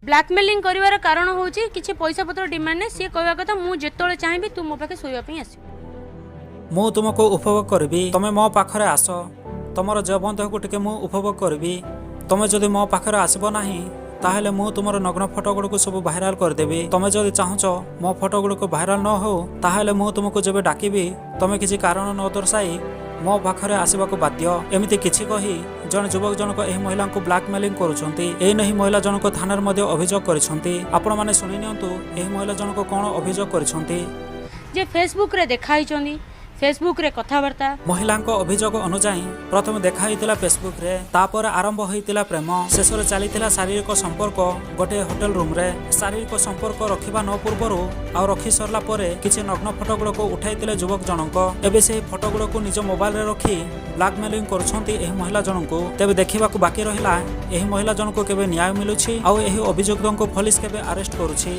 Blackmailing କରିବାର କାରଣ ହେଉଛି କିଛି ପଇସା ପତ୍ର ଡିମାଣ୍ଡ ନାହିଁ। ସିଏ କହିବା କଥା, ମୁଁ ଯେତେବେଳେ ଚାହିଁବି ତୁ ମୋ ପାଖେ ଶୋଇବା ପାଇଁ ଆସିବୁ। ମୁଁ ତୁମକୁ ଉପଭୋଗ କରିବି, ତମେ ମୋ ପାଖରେ ଆସ, ତମର ଯୌବନ ଦେହକୁ ଟିକେ ମୁଁ ଉପଭୋଗ କରିବି। ତମେ ଯଦି ମୋ ପାଖରେ ଆସିବ ନାହିଁ, ତାହେଲେ ମୁଁ ତୁମର ନଗ୍ନ ଫଟୋ ଗୁଡ଼ିକୁ ସବୁ ଭାଇରାଲ କରିଦେବି। ତମେ ଯଦି ଚାହୁଁଛ ମୋ ଫଟୋ ଗୁଡ଼ିକ ଭାଇରାଲ ନ ହଉ, ତାହେଲେ ମୁଁ ତୁମକୁ ଯେବେ ଡାକିବି, ତମେ କିଛି କାରଣ ନ ଦର୍ଶାଇ ମୋ ପାଖରେ ଆସିବାକୁ ବାଧ୍ୟ। ଏମିତି କିଛି କହି ଜଣେ ଯୁବକ ଜଣକ ଏହି ମହିଳାଙ୍କୁ ବ୍ଲାକମେଲିଂ କରୁଛନ୍ତି। ଏ ନେଇ ମହିଳା ଜଣକ ଥାନାରେ ମଧ୍ୟ ଅଭିଯୋଗ କରିଛନ୍ତି। ଆପଣମାନେ ଶୁଣି ନିଅନ୍ତୁ ଏହି ମହିଳା ଜଣକ କ'ଣ ଅଭିଯୋଗ କରିଛନ୍ତି। ଯେ ଫେସବୁକ୍ରେ ଦେଖା ହେଇଛନ୍ତି, ଫେସବୁକ୍ରେ କଥାବାର୍ତ୍ତା। ମହିଳାଙ୍କ ଅଭିଯୋଗ ଅନୁଯାୟୀ, ପ୍ରଥମେ ଦେଖା ହୋଇଥିଲା ଫେସବୁକରେ, ତାପରେ ଆରମ୍ଭ ହୋଇଥିଲା ପ୍ରେମ, ଶେଷରେ ଚାଲିଥିଲା ଶାରୀରିକ ସମ୍ପର୍କ ଗୋଟିଏ ହୋଟେଲ ରୁମରେ। ଶାରୀରିକ ସମ୍ପର୍କ ରଖିବା ନ ପୂର୍ବରୁ ଆଉ ରଖି ସରିଲା ପରେ କିଛି ନଗ୍ନ ଫଟୋ ଗୁଡ଼ାକୁ ଉଠାଇଥିଲେ ଯୁବକ ଜଣଙ୍କ। ଏବେ ସେହି ଫଟୋ ଗୁଡ଼ାକୁ ନିଜ ମୋବାଇଲରେ ରଖି ବ୍ଲାକମେଲିଂ କରୁଛନ୍ତି ଏହି ମହିଳା ଜଣଙ୍କୁ। ତେବେ ଦେଖିବାକୁ ବାକି ରହିଲା, ଏହି ମହିଳା ଜଣଙ୍କୁ କେବେ ନ୍ୟାୟ ମିଳୁଛି ଆଉ ଏହି ଅଭିଯୁକ୍ତଙ୍କୁ ପୋଲିସ କେବେ ଆରେଷ୍ଟ କରୁଛି।